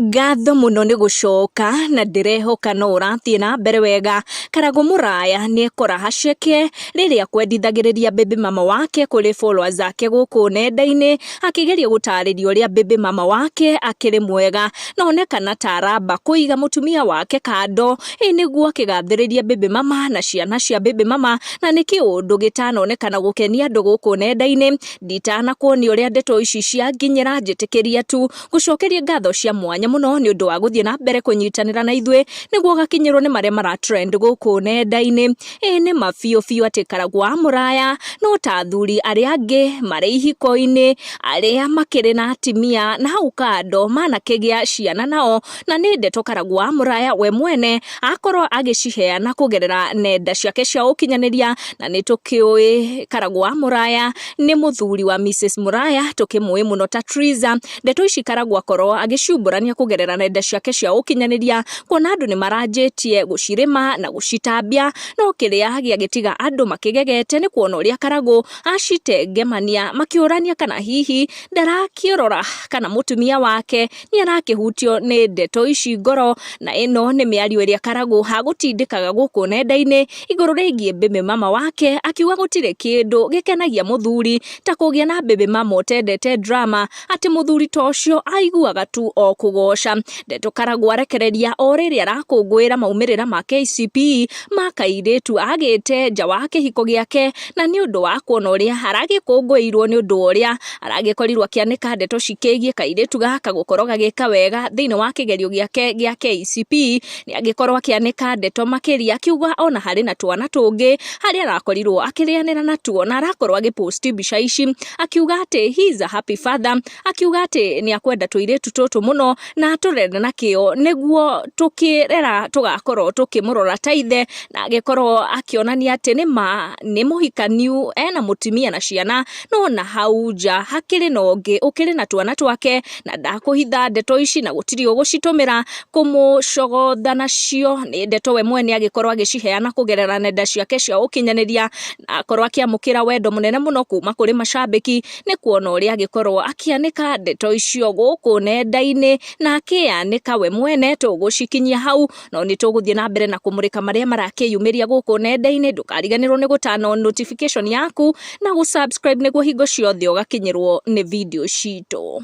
Ngatho mũno nĩ gũcoka na ndĩrehoka no ũrathiĩ na mbere wega. Karagũ Mũraya nĩekora haceke rĩrĩa kwendithagĩrĩria baby mama wake kũrĩ followers ake gũkũ nenda-inĩ, akĩgeria gũtarĩria ũrĩa baby mama wake akĩrĩ mwega na onekana ta aramba kũiga mũtumia wake kando ĩ nĩguo akĩgathĩrĩria baby mama na ciana cia baby mama, na nĩ kĩũndũ gĩtanonekana gũkenia andũ gũkũ nenda-inĩ. Nditanakuonia ũrĩa ndeto ici cianginyĩra, njĩtĩkĩria tu gũcokeria ngatho cia mwanya mũno nĩ ũndũ wa gũthiĩ na mbere kũnyitanĩra na ithuĩ nĩguo ũgakinyĩrwo nĩ marĩa mara trend gũkũ nenda-inĩ. Ĩ nĩ ma biũ biũ atĩ Karagũ wa Mũraya no ta athuri arĩa angĩ marĩ ihiko-inĩ arĩa makĩrĩ na atimia na hau kando manakĩgĩa ciana nao, na nĩ ndeto Karagũ wa Mũraya we mwene akorwo agĩciheana kũgerera nenda ciake cia ũkinyanĩria, na nĩ tũkĩũĩ Karagũ wa Mũraya nĩ mũthuri wa Mrs Mũraya tũkĩmũĩ mũno ta Triza. Ndeto ici Karagũ akorwo agĩciumbũrania kũgerera nenda ciake cia ũkinyanĩria, kuona andũ nĩ maranjĩtie gũcirĩma na gũcitambia, no kĩrĩa gĩagĩtiga andũ makĩgegete nĩ kuona ũrĩa Karagũ acitengemania makĩũrania kana hihi ndarakĩrora kana mũtumia wake nĩ arakĩhutio nĩ ndeto ici ngoro, na ĩno nĩ mĩario ĩrĩa Karagũ agũtindĩkaga gũkũ nenda-inĩ igũrũ rĩgiĩ baby mama wake, akiuga gũtirĩ kĩndũ gĩkenagia mũthuri ta kũgĩa na baby mama ũtendete drama, atĩ mũthuri ta ũcio aiguaga tu o kũgoca. Ndeto Karagũ arekereria o rĩrĩa arakũngũĩra maumĩrĩra ma KCPE ma kairĩtu agĩte nja wa kĩhiko gĩake, na nĩ ũndũ wa kuona ũrĩa aragĩkũngũĩirwo nĩ ũndũ wa ũrĩa aragĩkorirwo akĩanĩka ndeto cikĩgiĩ kairĩtu gaka gũkorwo gagĩka wega thĩinĩ wa kĩgerio gĩake gĩa KCPE. Nĩ agĩkorwo akĩanĩka ndeto makĩria akiuga ona harĩ na twana tũngĩ harĩa arakorirwo akĩrĩanĩra natuo, na arakorwo agĩposti mbica ici akiuga atĩ he is a happy father, akiuga atĩ nĩ akwenda tũirĩtu tũtũ mũno na atũrere na kĩo nĩguo tũkĩrera tũgakorwo tũkĩmũrora ta ithe, na agĩkorwo akĩonania atĩ nĩ ma nĩ mũhikaniu ena mũtumia na ciana, no na hau nja hakĩrĩ na ũngĩ ũkĩrĩ na twana twake, na ndakũhitha ndeto ici na gũtirĩ ũgũcitũmĩra kũmũcogotha nacio. Nĩ ndeto we mwene agĩkorwo agĩciheana kũgerera nenda ciake cia ũkinyanĩria, na akorwo akĩamũkĩra wendo mũnene mũno kuma kũrĩ macambĩki nĩ kuona ũrĩa agĩkorwo akĩanĩka ndeto icio gũkũ nenda-inĩ na akĩanĩka we mwene. Tũgũcikinyia hau, no nĩ tũgũthiĩ na mbere na kũmũrĩka marĩa marakĩyumĩria gũkũ nenda-inĩ. Ndũkariganĩrwo nĩ gũturn on notification yaku na gũ subscribe nĩguo hingo ciothe ũgakinyĩrwo nĩ video citũ.